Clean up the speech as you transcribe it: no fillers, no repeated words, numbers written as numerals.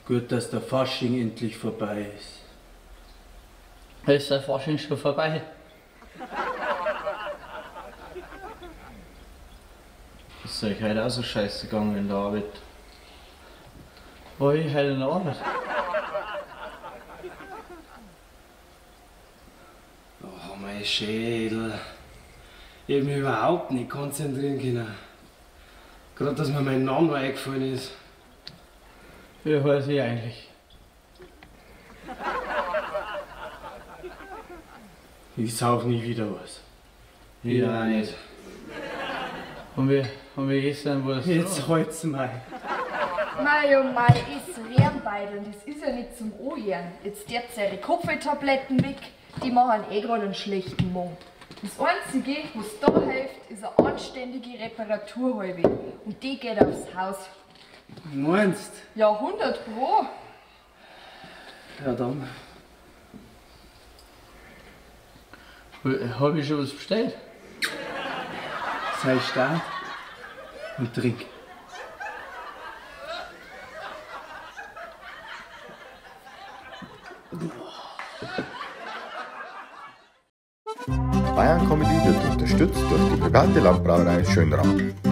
Gut, dass der Fasching endlich vorbei ist. Ist der Fasching schon vorbei? Ist euch heute auch so scheiße gegangen in der Arbeit? War ich heute in der Arbeit? Oh, mein Schädel. Ich hab mich überhaupt nicht konzentrieren können. Gerade, dass mir mein Name eingefallen ist. Wie heiß ich eigentlich? Ich sauf nie wieder was. Ich auch nicht. Und wir gestern was. Jetzt halt's mal. Mei oh mei, es rühren beide und das ist ja nicht zum Anhören. Jetzt derzt eure Kopftabletten weg, die machen eh gerade einen schlechten Mund. Das Einzige, was da hilft, ist eine anständige Reparaturhalbe. Und die geht aufs Haus. Meinst? Ja, 100 Pro. Ja, dann. Hab ich schon was bestellt? Sei stark und trink. Bayern Comedy wird unterstützt durch die private Landbrauerei Schönrath.